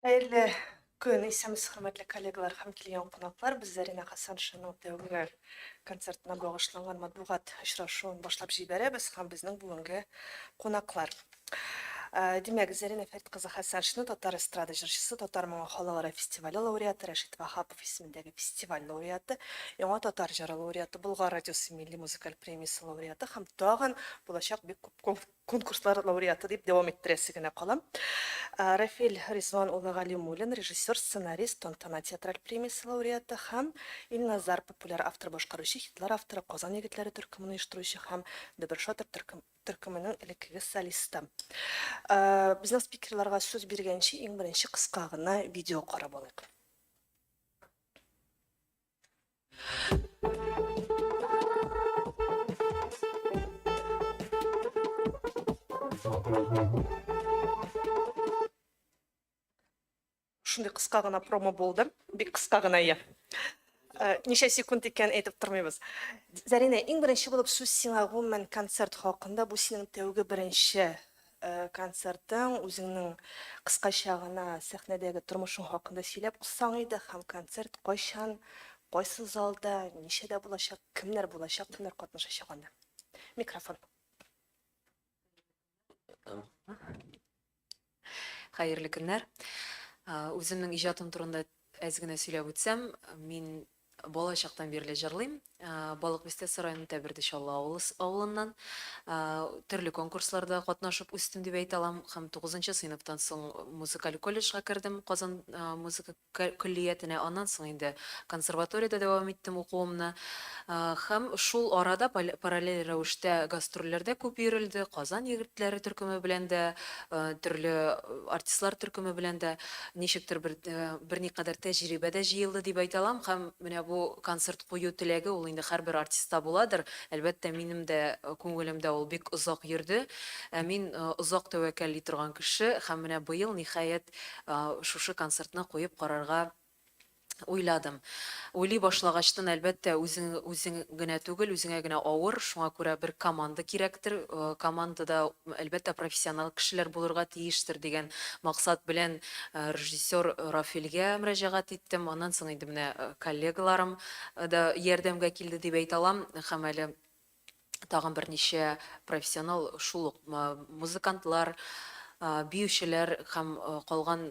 Хәерле көн, исәнмесез, хөрмәтле коллегалар һәм килгән кунаклар. Без Зарина Хәсәншинаның тәүге концертына багышланган матбугат очрашуын башлап җибәрәбез һәм безнең бүгенге кунаклар. Э, димәк, Зарина Фәрит кызы Хәсәншина татар эстрада җырчысы, Татар моңы халыкара фестивале лауреаты, Рәшит Ваһапов исемендәге фестиваль лауреаты, Яңа татар җыры лауреаты, Болгар радиосы милли музыкаль премиясе лауреаты һәм тагын булачак бик күп конкурслар лауреаты дип дәвам иттерәсе генә кала. Э, Рафил Ризван улы Галимуллин, режиссер, сценарист, Тантана театраль премиясе лауреаты һәм Илназар популяр автор-башкаручы, хитлар авторы, Казан егетләре төркемен оештыручы һәм Дөбер-шатыр төркем төркеменең элеккеге солисты. Э, безнең спикерларга сүз биргәнче, иң беренче кыска гына видео карап алыйк. Шундый кыска гына промо булды. Бик кыска гына иә. Э, ничә секунд икән әйтеп тормыйбыз. Зәринә, иң беренче булып сүз сиңа гомумән концерт хакында. Бу синең тәүге беренче э, концертың, үзеңнең кыскача гына сәхнәдәге тормышың хакында сөйләп узсаң иде һәм концерт кайчан, кайсы залда, ничәдә булачак, кемнәр булачак, кемнәр катнашачак анда. Микрофон. Хәерле көннәр. Үземнең иҗатым турында әз генә сөйләп үтсәм, мин бала чактан бирле җырлыйм. Балык Бистәсе районы Тәберде Чаллы авылы авылыннан. Төрле конкурсларда катнашып үстем дип әйтә алам һәм тугызынчы сыйныфтан соң музыкаль колледжга кердем, Казан музыка көллиятенә, аннан соң инде консерваториядә дәвам иттем укуымны. Һәм шул арада параллель рәвештә гастрольләрдә күп йөрелде, Казан егетләре төркеме белән дә, төрле артистлар төркеме белән дә ничектер бер берникадәр тәҗрибә дә җыелды дип әйтә алам. Һәм менә бу концерт кую теләге ул инде һәрбер артистта буладыр. Әлбәттә, минем дә күңелемдә ул бик озак йөрде. Ә мин озак тәвәккәлли торган кеше һәм менә быел, ниһаять, шушы концертны куеп карарга уйладым. Уйлый башлагачтын, әлбәттә, үзең үзең генә түгел, үзеңә генә авыр, шуңа күрә бер команда кирәктер. Командада, әлбәттә, профессионал кешеләр булырга тиештер дигән максат белән режиссер Рафилгә мөрәҗәгать иттем. Аннан соң инде менә коллегаларым да ярдәмгә килде дип әйтә алам. Һәм әле тагын берничә профессионал шул ук музыкантлар, биючеләр һәм калган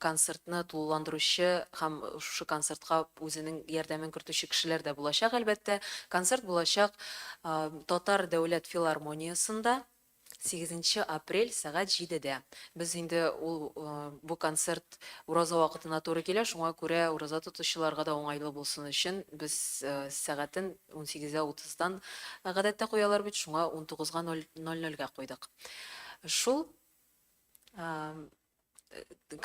концертны тулыландыручы һәм шушы концертка үзенең ярдәмен кертүче кешеләр дә булачак, әлбәттә. Концерт булачак Татар дәүләт филармониясендә. Сигезенче апрель сәгать җидедә. Без инде ул бу концерт ураза вакытына туры килә, шуңа күрә ураза тотучыларга да уңайлы булсын өчен без сәгатен унсигездә утыздан гадәттә куялар бит, шуңа унтугызга ноль ноль-нольгә куйдык. Шул.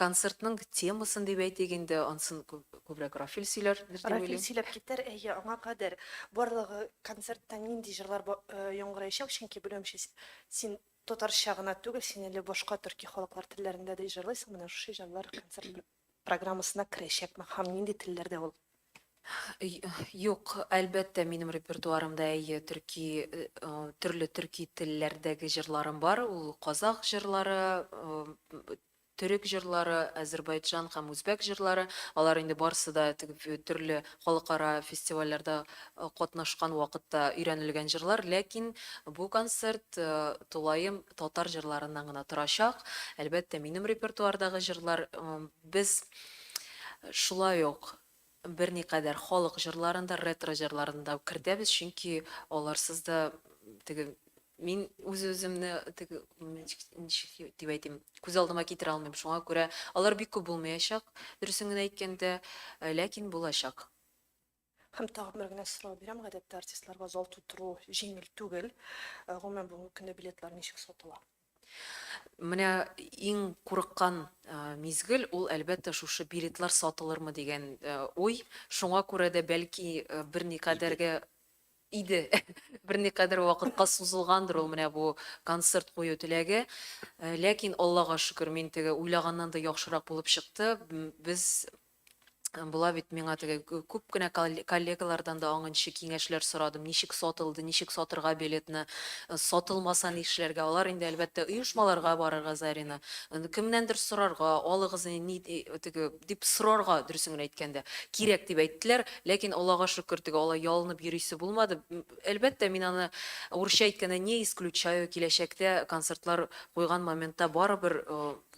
Концертның темасын дип әйтик инде, ансын күбрәк Рафил сөйләр дип уйлыйм. Рафил сөйләп китәр, әйе, аңа кадәр барлыгы концертта нинди җырлар э, яңгыраячак, чөнки белүемчә, син татарча гына түгел, син әле башка төрки халыклар телләрендә дә җырлыйсың, менә шушы җырлар концерт программасына керәчәкме һәм нинди телләрдә ул? Юк, әлбәттә, минем репертуарымда әйе, төрки, э, э, төрле төрки телләрдәге җырларым бар. Ул казах җырлары, э, төрек җырлары, әзербайҗан һәм үзбәк җырлары. Алар инде барысы да теге төрле халыкара фестивальләрдә катнашкан вакытта өйрәнелгән җырлар. Ләкин бу концерт тулаем татар җырларыннан гына торачак. Әлбәттә, минем репертуардагы җырлар без шулай ук берникадәр халык җырларын да, ретро җырларын да кертәбез, чөнки аларсыз да теге мин үз-үземне теге ничек дип әйтим, күз алдыма китерә алмыйм. Шуңа күрә алар бик күп булмаячак, дөресен генә әйткәндә, ләкин булачак. Һәм тагын бер генә сорау бирәм, гадәттә артистларга зал тутыру җиңел түгел. Э, гомумән, бүгенге көндә билетлар ничек сатыла? Менә иң курыккан э, мизгел ул, әлбәттә, шушы билетлар сатылырмы дигән э, уй. Шуңа күрә дә бәлки берникадәргә иде. Берникадәр вакытка сузылгандыр ул менә бу концерт кую теләге. Ләкин Аллага шөкер, мин теге уйлаганнан да яхшырак булып чыкты. Без Була бит миңа теге күп кенә коллегалардан да аңынчы киңәшләр сорадым, ничек сатылды, ничек сатырга билетны, сатылмаса нишләргә. Алар инде, әлбәттә, оешмаларга барырга, Зарина, кемнәндер сорарга, алыгыз ни теге дип сорарга, дөресен генә әйткәндә, кирәк дип әйттеләр. Ләкин Аллага шөкер, теге алай ялынып йөрисе булмады. Әлбәттә, мин аны урысча әйткәндә не исключаю, киләчәктә концертлар куйган моментта барыбер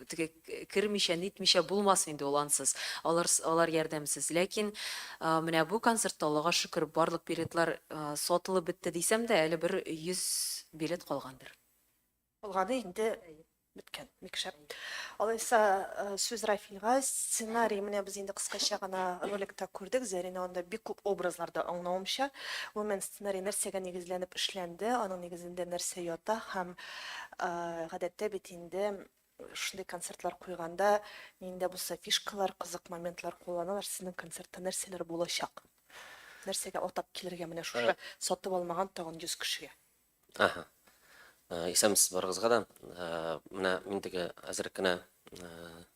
теге кермичә, нитмичә булмас инде ул ансыз, алар, алар ярдәмсез. Ләкин менә бу концертта, Аллага шөкер, барлык билетлар сатылып бетте дисәм дә, әле бер 100 билет калгандыр. Калганы инде беткән, бик шәп. Алайса, сүз Рафилгә. Сценарий менә без инде кыскача гына роликта күрдек. Зәринә анда бик күп образларда, аңлавымча. Гомумән, сценарий нәрсәгә нигезләнеп эшләнде, аның нигезендә нәрсә ята һәм гадәттә бит инде шундый концертлар куйганда нинди дә булса фишкалар, кызык моментлар кулланалар. Сезнең концертта нәрсәләр булачак? Нәрсәгә атап килергә менә шушы сатып алмаган тагын 100 кешегә? Аһа. Исәнмесез барыгызга да. Менә мин теге әзрәк кенә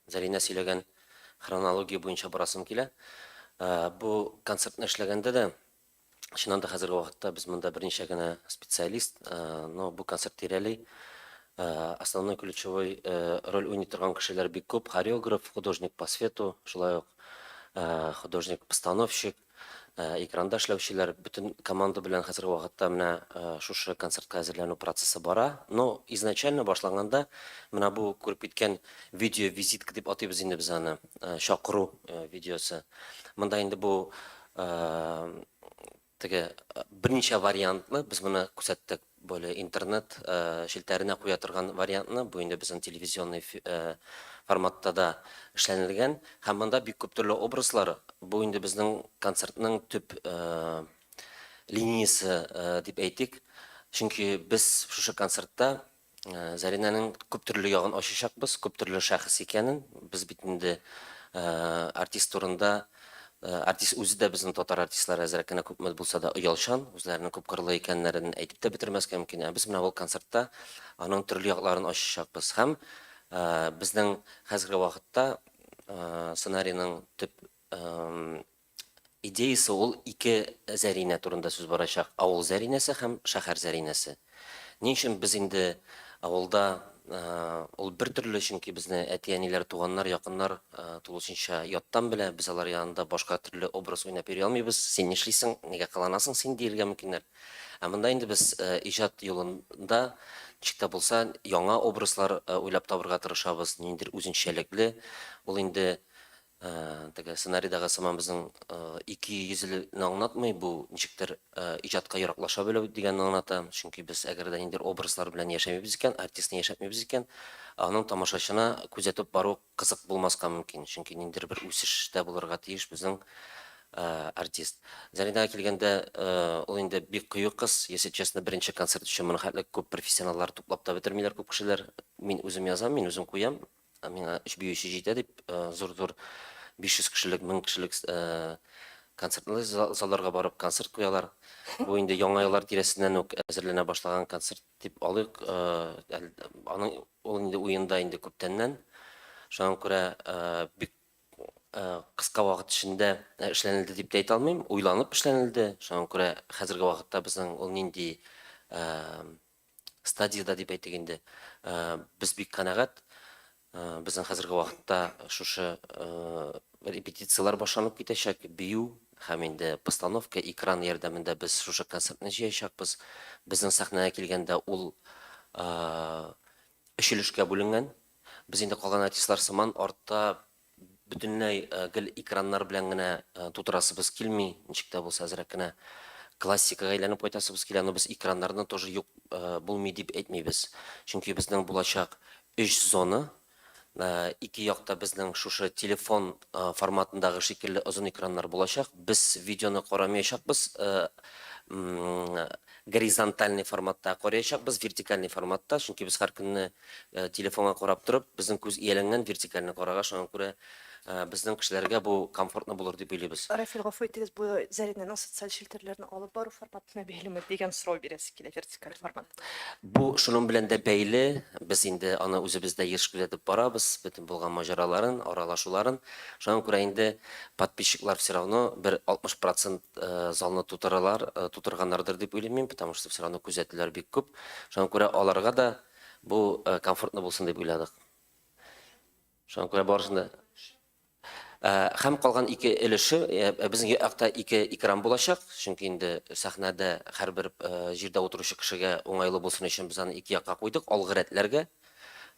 Зәринә сөйләгән хронология буенча барасым килә. Бу концертны эшләгәндә дә, чыннан да хәзерге вакытта без монда берничә генә специалист, но бу концерт тирәли основной ключевой роль уйный торган кешеләр бик күп. Хореограф, художник по свету, шулай ук художник-постановщик, экранда эшләүчеләр, бөтен команда белән хәзерге вакытта менә шушы концертка әзерләнү процессы бара. Но изначально башланганда менә бу күреп киткән видео-визитка дип атыйбыз инде без аны, чакыру видеосы. Монда инде бу теге берничә вариантны без моны күрсәттек, более интернет челтәренә куя торган вариантны, бу инде безнең телевизионный форматта да эшләнелгән. Һәм монда бик күп төрле образлар, бу инде безнең концертның төп линиясе дип әйтик. Чөнки без шушы концертта Зәринәнең күп төрле ягын ачачакбыз, күп төрле шәхес икәнен. Без бит инде артист турында, артист үзе дә безнең татар артистлары әзрәк кенә күпме булса да оялчан, үзләренең күпкырлы икәннәрен әйтеп тә бетермәскә мөмкин. Ә без менә ул концертта аның төрле якларын ачачакбыз. Һәм безнең хәзерге вакытта сценарийның төп Идеясе ул ике Зәринә турында сүз барачак, авыл Зәринәсе һәм шәһәр Зәринәсе. Ни өчен без инде авылда ул бер төрле, чөнки безне әти-әниләр, туганнар, якыннар тулысынча яттан белә, без алар янында башка төрле образ уйнап йөри алмыйбыз, син нишлисең, нигә кыланасың син диергә мөмкиннәр. Ә монда инде без иҗат юлында ничек тә булса яңа образлар уйлап табырга тырышабыз, ниндидер үзенчәлекле, ул инде Теге сценарийдагы сыман безнең икейөзлене аңлатмый, бу ничектер иҗатка яраклаша белү дигәнне аңлата. Чөнки без әгәр дә ниндидер образлар белән яшәмибез икән, артистны яшәтмибез икән, аның тамашачына күзәтеп бару кызык булмаска мөмкин. Чөнки ниндидер бер үсеш тә булырга тиеш безнең артист. Зәринәгә килгәндә, ул инде бик кыю кыз. Если честно, беренче концерт өчен моны хәтле күп профессионаллар туплап та бетермиләр күп кешеләр. Мин үзем язам, мин үзем куям. Миңа өч биюче җитә дип, зур-зур 500 кешелек, 1000 кешелек концертлы залларга барып концерт куялар. Бу инде яңа еллар тирәсеннән үк әзерләнә башлаган концерт дип алыйк. Аның ул инде уенда инде күптәннән. Шуңа күрә бик кыска вакыт эчендә эшләнелде дип тә әйтә алмыйм. Уйланып эшләнелде. Шуңа күрә хәзерге вакытта безнең ул нинди стадиядә дип әйтик инде, без бик канәгать. Безнең хәзерге вакытта шушы репетицияләр башланып китәчәк, бию һәм инде постановка, экран ярдәмендә без шушы концертны җыячакбыз. Безнең сәхнәгә килгәндә ул өч өлешкә бүленгән. Без инде калган артистлар сыман артта бөтенләй гел экраннар белән генә тутырасыбыз килми, ничек тә булса әзрәк кенә классикага әйләнеп кайтасыбыз килә, но без экраннарны тоже юк булмый дип әйтмибез. Чөнки безнең булачак өч зона, ике якта безнең шушы телефон форматындагы шикелле озын экраннар булачак. Без видеоны карамаячакбыз, горизонтальный форматта караячакбыз, вертикальный форматта, чөнки без һәр көнне телефонга карап торып, безнең күз ияләнгән вертикальне карарга, шуңа күрә Безнең кешеләргә бу комфортно булыр дип уйлыйбыз. Рафил, гафу итегез, бу Зәринәнең социаль челтәрләрне алып бару форматына бәйлеме дигән сорау бирәсе килә, вертикаль формат. Бу шуның белән дә бәйле, без инде аны үзебез дә еш күзәтеп барабыз, бөтен булган маҗараларын, аралашуларын. Шуңа күрә инде подписчиклар все равно бер 60 процент залны тутыралар, тутырганнардыр дип уйлыйм мин, потому что все равно күзәтүләр бик күп. Шуңа күрә аларга да бу комфортно булсын дип уйладык. Шуңа күрә барысын да Һәм калган ике өлеше, безнең якта ике экран булачак, чөнки инде сәхнәдә һәрбер җирдә утыручы кешегә уңайлы булсын өчен без аны ике якка куйдык, алгы рәтләргә,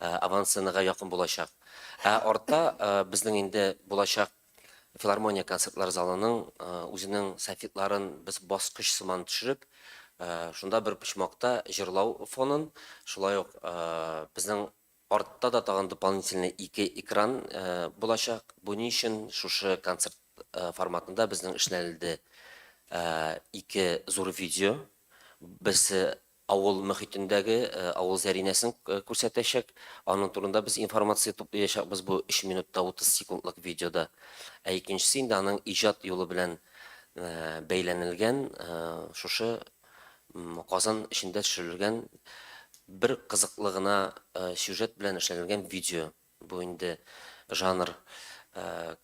авансценага якын булачак. Ә артта безнең инде булачак филармония концертлар залының үзенең софитларын без баскыч сыман төшереп, шунда бер почмакта җырлау фонын, шулай ук безнең Артта да тагын дополнительный ике экран булачак. Бу ни өчен? Шушы концерт форматында безнең эшләнелде ике зур видео. Берсе авыл мөхитендәге авыл Зәринәсен күрсәтәчәк. Аның турында без информация туплыячакбыз бу 3 минутта 30 секундлык видеода. Ә икенчесе инде аның иҗат юлы белән бәйләнелгән шушы Казан эчендә төшерелгән бер кызыклы гына сюжет белән эшләнелгән видео. Бу инде жанр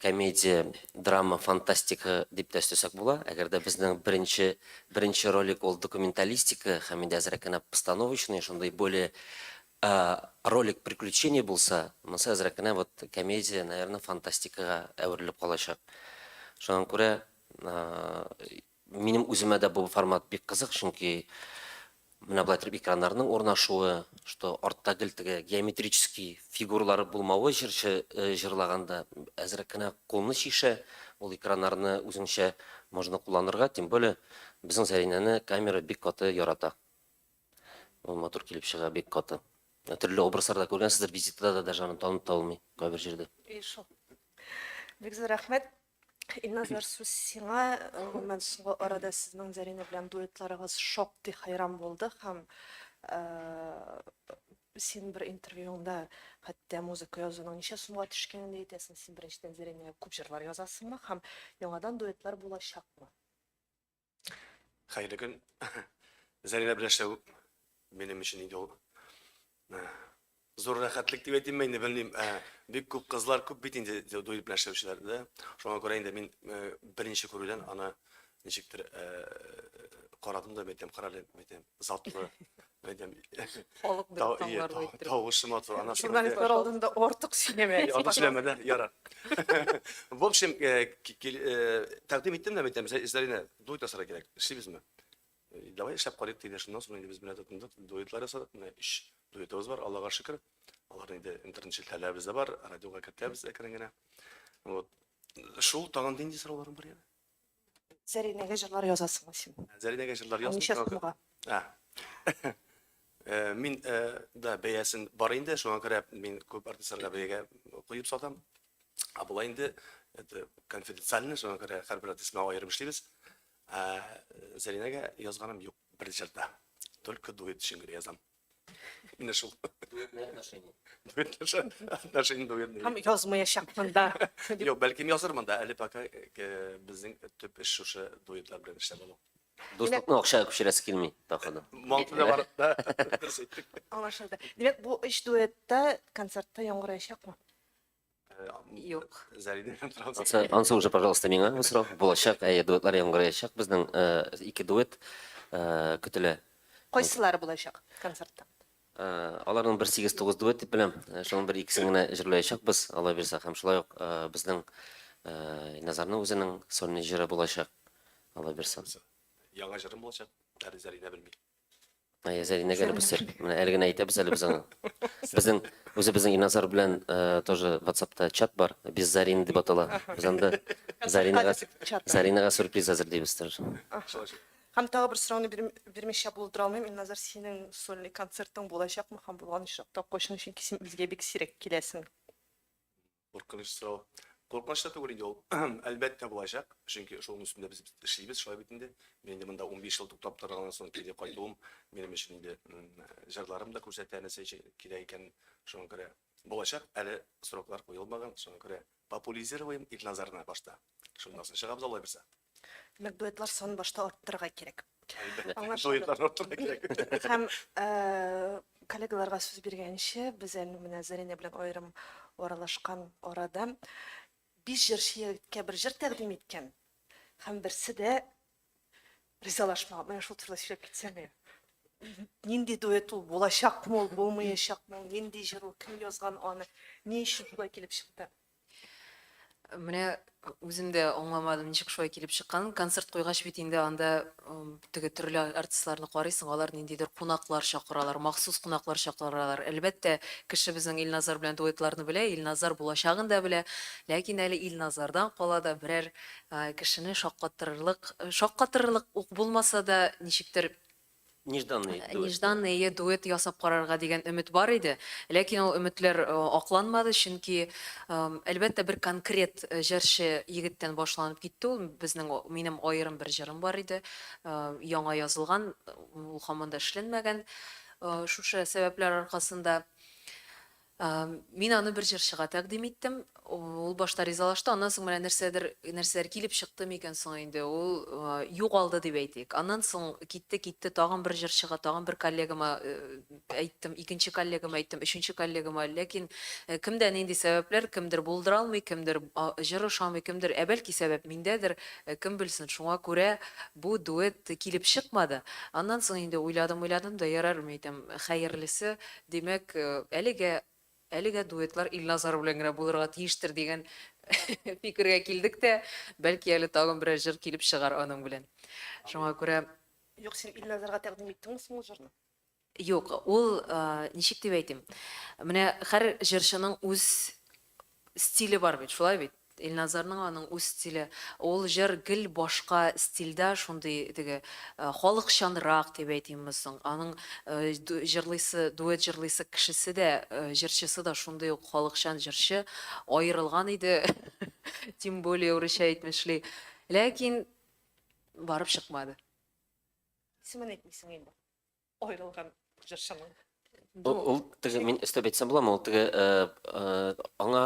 комедия, драма, фантастика дип тә өстәсәк була. Әгәр дә безнең беренче беренче ролик ул документалистика һәм инде әзрәк кенә постановочный, шундый более ролик приключений булса, монысы әзрәк кенә вот комедия, наверное, фантастикага әверелеп калачак. Шуңа күрә Минем үземә дә бу формат бик кызык, чөнки менә болай торып экраннарның урнашуы, что артта гел теге геометрический фигуралар булмавы җырчы җырлаганда әзрәк кенә кулны чишә, ул экраннарны үзеңчә можно кулланырга, тем более безнең Зәринәне камера бик каты ярата. Ул матур килеп чыга, бик каты. Төрле образларда күргәнсездер, визитада да даже аны танып та булмый кайбер җирдә. И шул. Бик зур рәхмәт. Илназар, сүз сиңа. Гомумән, соңгы арада сезнең Зәринә белән дуэтларыгыз шактый хәйран булды һәм син бер интервьюңда хәтта музыка язуның ничә сумга төшкәнен дә әйтәсең. Син беренчедән Зәринәгә күп җырлар язасыңмы һәм яңадан дуэтлар булачакмы? Хәерле көн. Зәринә белән эшләү минем өчен инде ул зур рәхәтлек дип әйтимме инде, белмим. Бик күп кызлар күп бит инде дуэт белән эшләүчеләр дә. Шуңа күрә инде мин беренче күрүдән аны ничектер карадым да, әйтәм, карале, әйтәм, затлы, әйтәм. Халык бер таңларлы иттереп. Тавышы матур. Аннан соң Журналистлар алдында артык сөйләмә. Артык сөйләмә дә, ярар. В общем, тәкъдим иттем дә, әйтәм, Зәринә, дуэт ясарга кирәк, эшлибезме? Давай эшләп карыйк диде. Шуннан соң инде без менә тотындык, дуэтлар ясадык. Менә өч дуэтыбыз бар, Аллага шөкер. Алар инде интернет челтәрләребездә бар, радиога кертәбез әкрен генә. Вот. Шул тагын нинди сорауларың бар әле? Зәринәгә җырлар язасыңмы син? Зәринәгә җырлар язмыйм. Ничә сумга? А. Мин да бәясен бар инде, шуңа күрә мин күп артистларга бәягә куеп сатам. Ә болай инде это конфиденциально, шуңа күрә һәрбер артист белән аерым эшлибез. Ә Зәринәгә язганым юк бер җырда. Только дуэт өчен генә язам. Менә шул. Дуэтные отношения. Дуэтные отношения дуэтные. Һәм язмаячакмын да. Юк, бәлкем язырмын да, әле пока безнең төп эш шушы дуэтлар белән эшләп алу. Дуслыкны акчага күчерәсе килми, походу. Манты да бар, да. Дөрес әйттең. Аңлашылды. Димәк, бу өч дуэтта концертта яңгыраячакмы? Юк. Зәринә белән торабыз. Ансы, ансы уже, пожалуйста, миңа бу сорау. Булачак, әйе, дуэтлар яңгыраячак. Безнең ике дуэт көтелә. Кайсылары булачак концертта? Аларның бер 8-9 дуэт дип беләм. Шуның бер икесен генә җырлаячакбыз, Алла бирсә. Һәм шулай ук безнең Илназарның үзенең сольный җыры булачак, Алла бирсә. Яңа җырым булачак, әле Зәринә белми. Әйе, Зәринәгә әле бу сер. Менә әле генә әйтәбез әле без аңа. Безнең үзебезнең Илназар белән тоже WhatsAppта чат бар, без Зарин дип атала. Без анда Заринага Заринага сюрприз әзерлибез тоже. Һәм тагы бер сорауны бирмичә булдыра алмыйм. Илназар, синең сольный концертың булачакмы һәм булган очракта кайчан? Чөнки син безгә бик сирәк киләсең. Куркыныч сорау. Куркыныч та түгел инде ул. Әлбәттә булачак, чөнки шуның өстендә без эшлибез, шулай бит инде. Мин инде монда 15 ел туктап торганнан соң кире кайтуым минем өчен инде җырларым да күрсәтә нәрсә кирәк икәнен. Шуңа күрә булачак, әле сроклар куелмаган, шуңа күрә Популизируем Илназарны башта. Шуннан соң чыгабыз алай булса. Димәк, дуэтлар санын башта арттырырга кирәк. Аңлашылды. Дуэтларны арттырырга кирәк. Һәм э, коллегаларга сүз биргәнче, без әле менә Зарина белән аерым аралашкан арада биш җырчы егеткә бер җыр тәкъдим иткән. Һәм берсе дә ризалашмаган. Менә шул турыда сөйләп китсәң. Нинди дуэт ул, булачакмы ул, булмаячакмы ул, нинди җыр ул, кем язган аны, ни өчен шулай килеп чыкты? Менә үзем дә аңламадым, ничек шулай килеп чыкканын. Концерт куйгач бит инде анда теге төрле артистларны карыйсың, алар ниндидер кунаклар чакыралар, махсус кунаклар чакыралар. Әлбәттә, кеше безнең Илназар белән дуэтларны белә, Илназар булачагын да белә. Ләкин әле Илназардан кала да берәр кешене шаккатырырлык, шаккатырырлык ук булмаса да, ничектер Нежданный дуэт. Нежданный дуэт ясап карарга дигән өмет бар иде. Ләкин ул өметләр акланмады, чөнки, әлбәттә, бер конкрет җырчы егеттән башланып китте ул. Безнең, минем аерым бер җырым бар иде, яңа язылган, ул һаман да эшләнмәгән. Шушы сәбәпләр аркасында Мин аны бер җырчыга тәкъдим иттем. Ул башта ризалашты, аннан соң менә нәрсәдер, нәрсәләр килеп чыкты микән соң инде, ул югалды дип әйтик. Аннан соң китте, китте, тагын бер җырчыга, тагын бер коллегама әйттем, икенче коллегама әйттем, өченче коллегама. Ләкин кемдә нинди сәбәпләр, кемдер булдыра алмый, кемдер җыр ошамый, кемдер, ә бәлки сәбәп миндәдер, кем белсен. Шуңа күрә бу дуэт килеп чыкмады. Аннан соң инде уйладым, уйладым да, ярар, мин әйтәм, хәерлесе, Димәк, әлегә әлегә дуэтлар Илназар белән генә булырга тиештер дигән фикергә килдек тә, бәлки әле тагын берәр җыр килеп чыгар аның белән. Шуңа күрә Юк, син Илназарга тәкъдим иттеңме соң ул җырны? Юк, ул ничек дип әйтим? Менә һәр җырчының үз стиле бар бит, шулай бит? Илназарның аның үз стиле. Ул җыр гел башка стильдә, шундый теге халыкчанрак дип әйтимме соң. Аның җырлыйсы, дуэт җырлыйсы кешесе дә, җырчысы да шундый ук халыкчан җырчы, аерылган иде, тем более урысча әйтмешли. Ләкин барып чыкмады. Исемен әйтмисең инде. Аерылган җырчының. Ул теге мин өстәп әйтсәм буламы? Ул теге аңа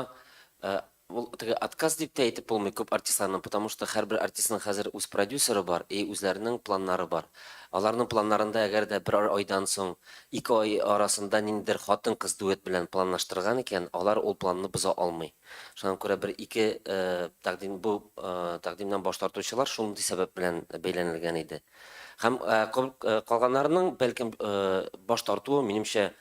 ул теге отказ дип тә әйтеп булмый күп артистларның, потому что һәрбер артистның хәзер үз продюсеры бар и үзләренең планнары бар. Аларның планнарында әгәр дә бер айдан соң 2 ай арасында ниндидер хатын-кыз дуэт белән планлаштырган икән, алар ул планны боза алмый. Шуңа күрә бер ике тәкъдим бу тәкъдимнән баш тартучылар шундый сәбәп белән бәйләнелгән иде. Һәм калганнарының, бәлкем, баш тартуы, минемчә,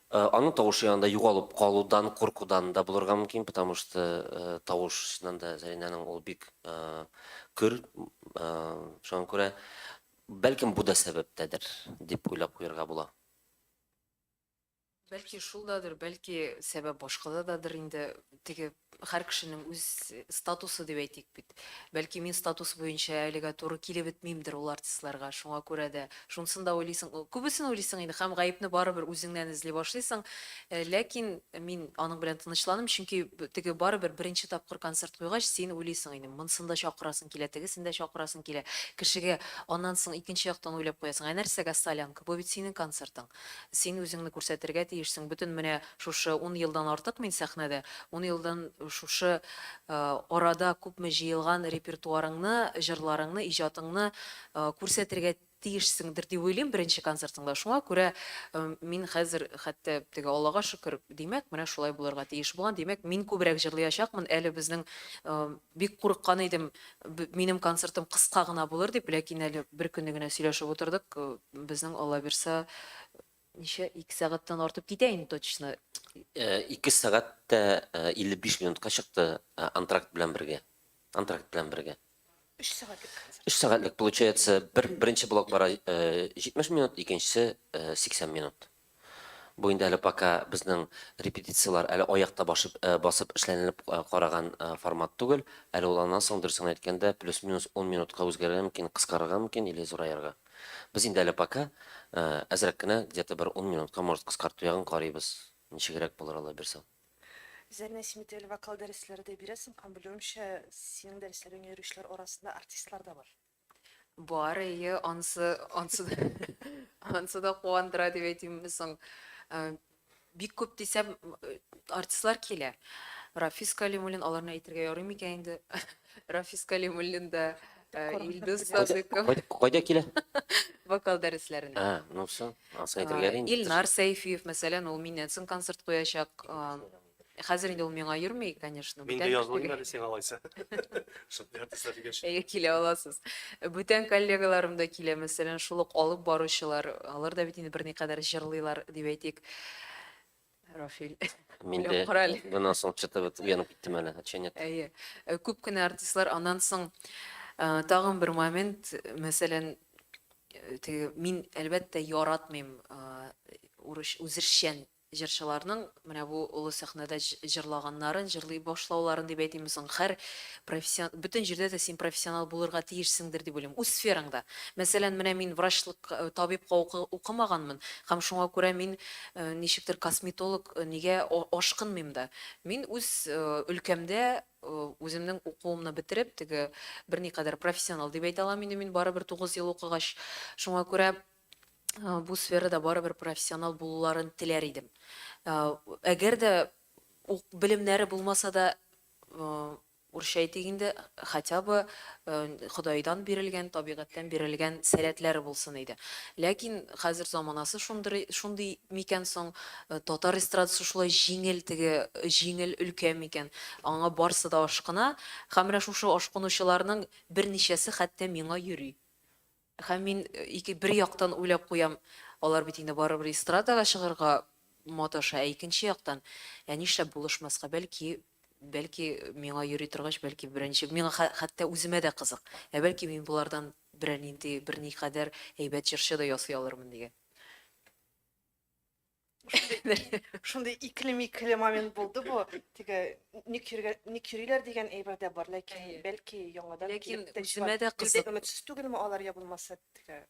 аның тавышы янында югалып калудан, куркудан да булырга мөмкин, потому что тавыш, чыннан да, Зәринәнең ул бик көр. Шуңа күрә, бәлкем, бу да сәбәптәдер, дип уйлап куярга була. Бәлки шул дадыр, бәлки сәбәп башкада дадыр инде. Теге һәр кешенең үз статусы дип әйтик бит. Бәлки мин статус буенча әлегә туры килеп бетмимдер ул артистларга. Шуңа күрә дә шунысын да уйлыйсың, күбесен уйлыйсың инде һәм гаепне барыбер үзеңнән эзли башлыйсың. Ләкин мин аның белән тынычландым, чөнки теге барыбер беренче тапкыр концерт куйгач, син уйлыйсың инде, монысын да чакырасың килә, тегесен дә чакырасың килә. Кешегә аннан соң икенче яктан уйлап куясың, ә нәрсәгә солянка, бу бит синең концертың. Син үзеңне күрсәтергә тиешсең. Бөтен менә шушы ун елдан артык мин сәхнәдә, ун елдан шушы арада күпме җыелган репертуарыңны, җырларыңны, иҗатыңны күрсәтергә тиешсеңдер дип уйлыйм беренче концертыңда. Шуңа күрә мин хәзер хәтта теге Аллага шөкер, димәк, менә шулай булырга тиеш булган, димәк, мин күбрәк җырлыячакмын. Әле безнең бик курыккан идем, Минем концертым кыска гына булыр дип, ләкин әле бер көнне генә сөйләшеп утырдык. Безнең, Алла бирса, ничә, 2 сәгатьтән артып китә инде точно. 2 сәгать тә 55 минутка чыкты антракт белән бергә. Антракт белән бергә. 3 сәгатьлек концерт. 3 сәгатьлек, получается, бер беренче блок бара 70 минут, икенчесе 80 минут. Бу инде әле пока безнең репетицияләр әле аякта башып, басып эшләнелеп караган формат түгел. Әле ул аннан соң, дөресен әйткәндә, плюс-минус 10 минутка үзгәрергә мөмкин, кыскарырга мөмкин или зураерга. Без инде әле пока әзрәк кенә, где-то бер 10 минутка, может, кыскарту ягын карыйбыз. Ничегрәк булыр, Алла бирса. Зәринә, син бит әле вокал дәресләре дә бирәсең һәм, белүемчә, синең дәресләреңә йөрүчеләр арасында артистлар да бар. Бар, әйе, ансы, ансы да, ансы да куандыра дип әйтимме соң. Э, бик күп дисәм, э, артистлар килә. Рафис Калимуллин, аларны әйтергә ярый микән инде? Рафис Калимуллин да, Илдус Садыков. Кайда килә? Вокал дәресләренә. А, ну все, анысын әйтергә ярый инде. Илнар Сәйфиев, мәсәлән, ул миннән соң концерт куячак. Хәзер инде ул миңа йөрми, конечно. Мин дә язылыйм әле сиңа алайса. Шундый артистлар дигәч. Әйе, килә аласыз. Бүтән коллегаларым да килә, мәсәлән, шул ук алып баручылар, алар да бит инде берникадәр җырлыйлар, дип әйтик. Рафил. Мин дә моннан соң что-то вот уянып киттем әле, а че нет? Әйе. Күп кенә артистлар аннан соң тагын бер момент, мәсәлән, теге мин әлбәттә яратмыйм урыш үзешчән җырчыларның менә бу олы сәхнәдә җырлаганнарын, җырлый башлауларын дип әйтимме соң, һәр профессион, бөтен җирдә дә син профессионал булырга тиешсеңдер дип уйлыйм, үз сфераңда. Мәсәлән, менә мин врачлык, табибка укымаганмын һәм шуңа күрә мин ничектер косметолог нигә ашкынмыйм да. Мин үз өлкәмдә үземнең укуымны бетереп, теге берникадәр профессионал дип әйтә алам инде мин барыбер 9 ел укыгач. Шуңа күрә бу сферада барыбер профессионал булуларын теләр идем. Әгәр дә белемнәре булмаса да, урысча әйтик инде, хотя бы Ходайдан бирелгән, табигатьтән бирелгән сәләтләре булсын иде. Ләкин хәзер заманасы шундый, шундый микән соң, татар эстрадасы шулай җиңел теге, җиңел өлкә микән? Аңа барсы да ашкына. Һәм менә шушы ашкынучыларның берничәсе хәтта миңа йөри. Һәм мин ике, бер яктан уйлап куям, алар бит инде барыбер эстрадага чыгарга маташа, ә икенче яктан, ә нишләп булышмаска, бәлки, бәлки миңа йөри торгач, бәлки беренче, миңа хәтта үземә дә кызык, ә бәлки мин болардан берәр нинди, берникадәр әйбәт җырчы да ясый алырмын дигән. Шундый икеле-микеле момент булды бу. Теге ник йөргә, ник йөриләр дигән әйбер дә бар, ләкин бәлки яңадан Ләкин үземә дә кызык. Өметсез түгелме алар я булмаса теге.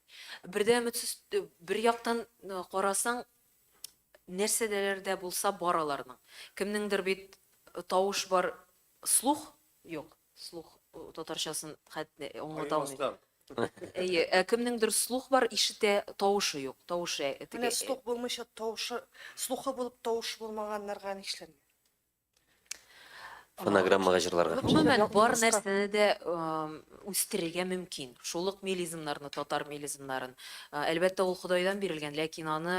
Бер дә өметсез, бер яктан карасаң, нәрсәдәләр дә булса бар аларның. Кемнеңдер бит тавыш бар, слух юк. Слух татарчасын хәтта аңлата алмыйм. Әйе, ә кемнеңдер слух бар, ишетә, тавышы юк. Тавышы теге. Менә слух булмыйча тавышы, слухы булып тавышы булмаганнарга нишләргә? Фонограммага җырларга. Гомумән, бар нәрсәне дә үстерергә мөмкин. Шул ук мелизмнарны, татар мелизмнарын. Әлбәттә, ул Ходайдан бирелгән, ләкин аны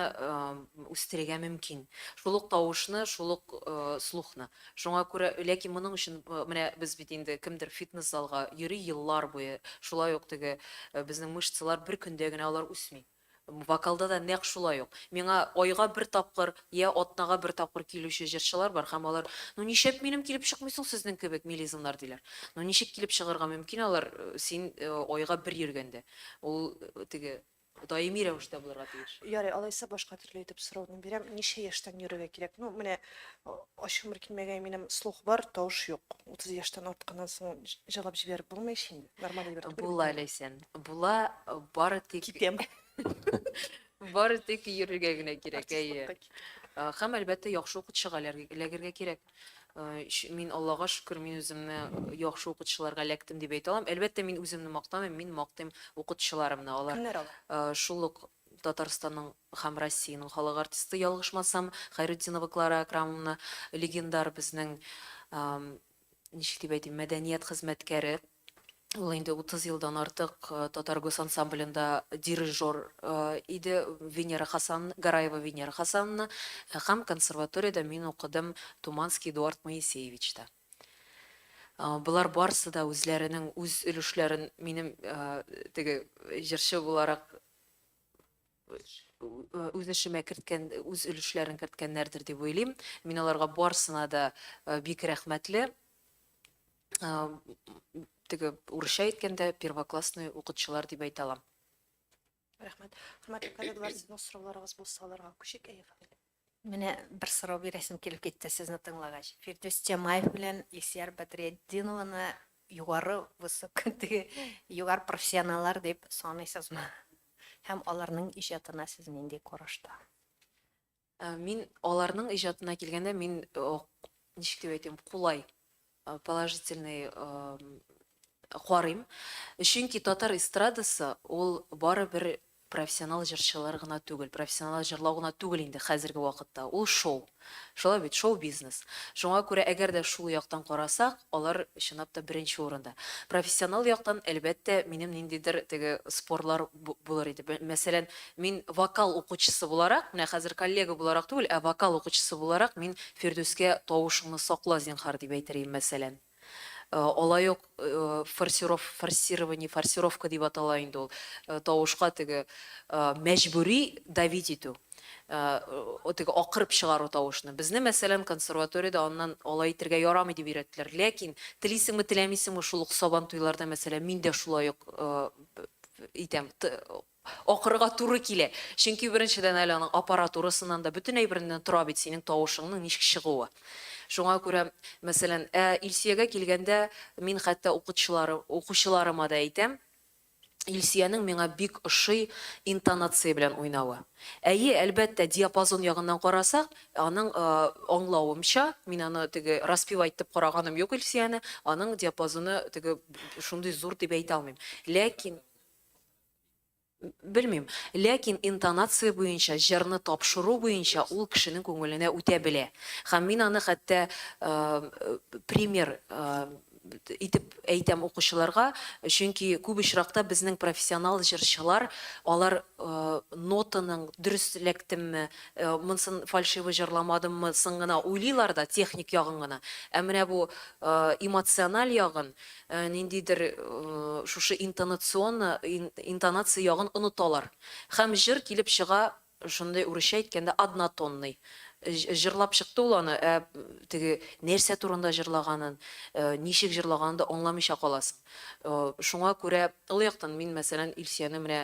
үстерергә мөмкин. Шул ук тавышны, шул ук слухны. Шуңа күрә, ләкин моның өчен менә без бит инде кемдер фитнес-залга йөри еллар буе, шулай ук теге безнең мышцалар бер көндә генә алар үсми. Вокалда да нәкъ шулай ук. Миңа айга бер тапкыр, я атнага бер тапкыр килүче җырчылар бар һәм алар, Ну нишләп минем килеп чыкмый соң сезнең кебек мелизмнар, диләр. Ну ничек килеп чыгарга мөмкин алар син айга бер йөргәндә? Ул теге даими рәвештә булырга тиеш. Ярый, алайса башка төрле итеп сорауны бирәм. Ничә яшьтән йөрергә кирәк? Ну, менә ачуым бер килмәгәе, минем слух бар, тавыш юк. 30 яшьтән артканнан соң җырлап җибәреп булмый ич инде. Нормаль әйбер түгел. Була, Ләйсән. Була, бары тик Китәм. Бары тик йөрергә генә кирәк, әйе. Һәм, әлбәттә, яхшы укытучыга эләгергә кирәк. Мин, Аллага шөкер, мин үземне яхшы укытучыларга эләктем дип әйтә алам. Әлбәттә, мин үземне мактамыйм, мин мактыйм укытучыларымны. Алар Кемнәр алар? Шул ук Татарстанның һәм Россиянең халык артисты, ялгышмасам, Хәйретдинова Клара Акрамовна, легендар безнең, ничек дип әйтим, мәдәният хезмәткәре. Ул инде 30 елдан артык Татар госансамблендә дирижер иде, Венера Хасан, Гараева Венера Хасановна. Һәм консерваториядә мин укыдым Туманский Эдуард Моисеевичта. Болар барысы да үзләренең үз өлешләрен минем теге җырчы буларак үз эшемә керткән, үз өлешләрен керткәннәрдер дип уйлыйм. Мин аларга барысына да бик рәхмәтле. Теге урысча әйткәндә, первоклассный укытучылар дип әйтә алам. Рәхмәт. Хөрмәтле коллегалар, сезнең сорауларыгыз булса, аларга күчик. Әйе, Фәнил. Менә бер сорау бирәсем килеп китте сезне тыңлагач. Фирдүс Тямаев белән Илсөяр Бәдретдинованы югары высок теге югары профессионаллар дип саныйсызмы? Һәм аларның иҗатына сез нинди карашта? Мин аларның иҗатына килгәндә, мин ничек дип әйтим, кулай, положительный карыйм. Чөнки татар эстрадасы ул барыбер. профессионал җырчылар гына түгел, профессионал җырлау гына түгел инде хәзерге вакытта. Ул шоу. Шулай бит, шоу-бизнес. Шуңа күрә, әгәр дә шул яктан карасак, алар чынлап та беренче урында. Профессионал яктан, әлбәттә, минем ниндидер теге спорлар булыр иде. Мәсәлән, мин вокал укучысы буларак, менә хәзер коллега буларак түгел, ә вокал укучысы буларак, мин Фирдүскә тавышыңны сакла, зинһар, дип әйтер идем, мәсәлән. Алай ук форсиров, форсирование, форсировка дип атала инде ул. Тавышка теге мәҗбүри давить итү. Теге акырып чыгару тавышны. Безне, мәсәлән, консерваториядә аннан алай итергә ярамый дип өйрәттеләр. Ләкин телисеңме, теләмисеңме, шул ук Сабантуйларда, мәсәлән, мин дә шулай ук итәм. Акырырга туры килә. Чөнки, беренчедән, әле аның аппаратурасыннан да, бөтен әйбереннән тора бит синең тавышыңның ничек чыгуы. Шуңа күрә, мәсәлән, ә Илсөягә килгәндә, мин хәтта укытучылары, укучыларыма да әйтәм, Илсөянең миңа бик ошый интонация белән уйнавы. Әйе, әлбәттә, диапазон ягыннан карасак, аның, аңлавымча, мин аны теге распевать итеп караганым юк Илсөяне, аның диапазоны теге шундый зур дип әйтә алмыйм. Ләкин. Белмим. Ләкин интонация буенча, җырны тапшыру буенча ул кешенең күңеленә үтә белә. Һәм мин аны хәтта пример итеп әйтәм укучыларга, чөнки күп очракта безнең профессионал җырчылар, алар нотаның дөрес эләктемме, монсын фальшиво җырламадыммы сын гына уйлыйлар да, техник ягын гына. Ә менә бу эмоциональ ягын, ниндидер шушы интонационно, интонация ягын оныталар. Һәм җыр килеп чыга, шундый урысча әйткәндә, однотонный. Җырлап чыкты ул аны, ә теге нәрсә турында җырлаганын, ничек җырлаганын да аңламыйча каласың. Шуңа күрә ул яктан мин, мәсәлән, Илсөяне менә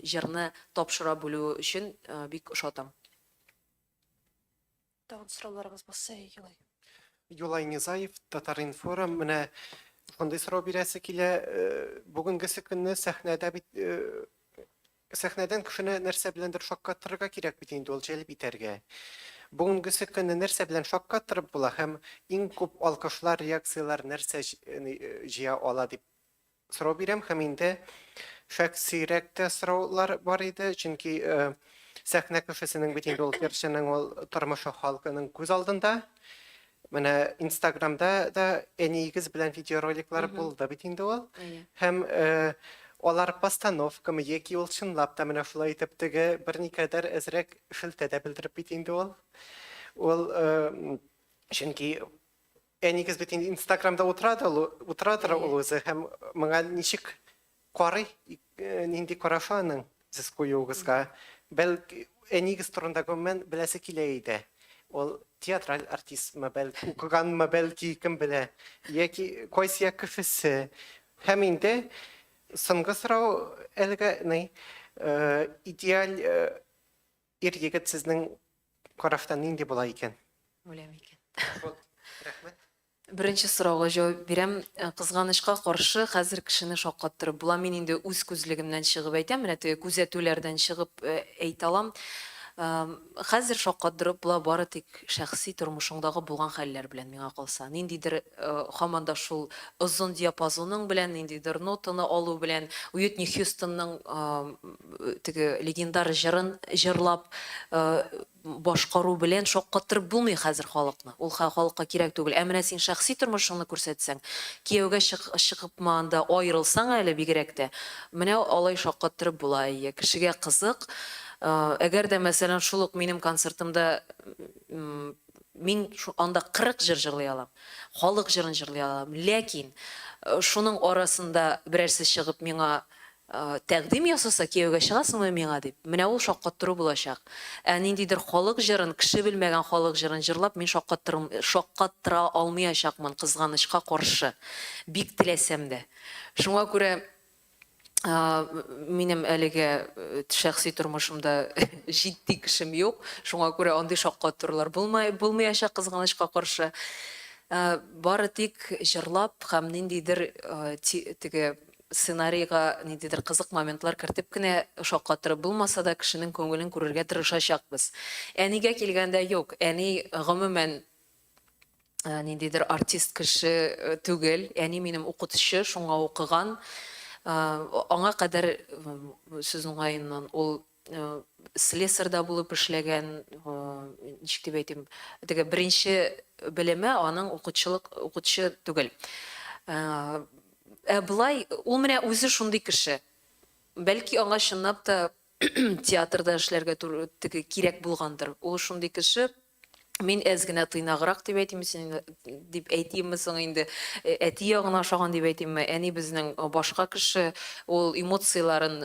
җырны тапшыра белүе өчен бик ошатам. Тагын сорауларыгыз булса, Юлай. Юлай Низаев, Татар-информ. Менә шундый сорау бирәсе килә. Э, бүгенгесе көнне сәхнәдә бит э, сәхнәдән кешене нәрсә беләндер шаккатырырга кирәк бит инде ул җәлеп итәргә. Бүгенгесе көнне нәрсә белән шаккатырып була һәм иң күп алкышлар, реакцияләр нәрсә э, җыя ала дип сорау бирәм һәм инде шәхсирәк тә сораулар бар иде, чөнки э, сәхнә кешесенең бит инде ул җырчының ул тормышы халкының күз алдында. Менә Инстаграмда да әниегез белән видеороликлар булды бит инде ул. Һәм э, алар постановкамы яки ул чынлап та менә шулай итеп теге берникадәр әзрәк шелтә дә белдереп бит инде ул. Ул э, чөнки Әнигез бит инде Инстаграмда утырадыр ул, утырадыр ул үзе һәм моңа ничек карый, э, нинди карашы аның сез куюыгызга? Бәлки әнигез турында гомумән беләсе килә иде. Ул театраль артистмы, бәлки укыганмы, бәлки кем белә, яки кайсы як кешесе. Һәм инде соңгы сорау әлегә ни, э, идеаль э, ир-егет сезнең караштан нинди була икән? Үләм икән. Рәхмәт. Беренче сорауга җавап бирәм. Э, кызганычка каршы, хәзер кешене шаккаттырып була. Мин инде үз күзлегемнән чыгып әйтәм, менә теге күзәтүләрдән чыгып э, әйтә алам. Хәзер шаккаттырып була бары тик шәхси тормышыңдагы булган хәлләр белән, миңа калса. Ниндидер э, һаман да шул озын диапазоның белән, ниндидер нотаны алу белән, Уитни Хьюстонның теге легендар җырын җырлап башкару белән шаккаттырып булмый хәзер халыкны. Ул халыкка кирәк түгел. Ә менә син шәхси тормышыңны күрсәтсәң, кияүгә чыгыпмы анда, аерылсаң әле бигрәк тә, менә алай шаккаттырып була, әйе. Кешегә кызык. Әгәр дә, мәсәлән, шул ук минем концертымда мин анда 40 җыр җырлый алам, халык җырын җырлый алам. Ләкин шуның арасында берәрсе чыгып миңа Тәкъдим ясаса, кияүгә чыгасыңмы миңа дип, менә ул шаккаттыру булачак. Ә ниндидер халык җырын, кеше белмәгән халык җырын җырлап, мин шаккаттыра алмыячакмын, кызганычка каршы. Бик теләсәм дә. Шуңа күрә минем әлегә шәхси тормышымда җитди кешем юк. Шуңа күрә андый шаккаттырулар булмаячак, кызганычка каршы. Бары тик җырлап һәм ниндидер теге Сценарийга ниндидер кызык моментлар кертеп кенә шаккатырып булмаса да, кешенең күңелен күрергә тырышачакбыз. Әнигә килгәндә, юк, әни гомумән ниндидер артист кеше түгел. Әни минем укытучы, шуңа укыган. Аңа кадәр, сүз уңаеннан, ул слесарь да булып эшләгән, ничек дип әйтим, теге беренче белеме аның укытучылык, укытучы түгел. Ә болай ул менә үзе шундый кеше. Бәлки аңа чынлап та театрда эшләргә теге кирәк булгандыр. Ул шундый кеше, мин әз генә тыйнаграк дип әйтимме соң, дип әйтимме соң инде, әти ягына ошаган дип әйтимме, әни безнең башка кеше, ул эмоцияләрен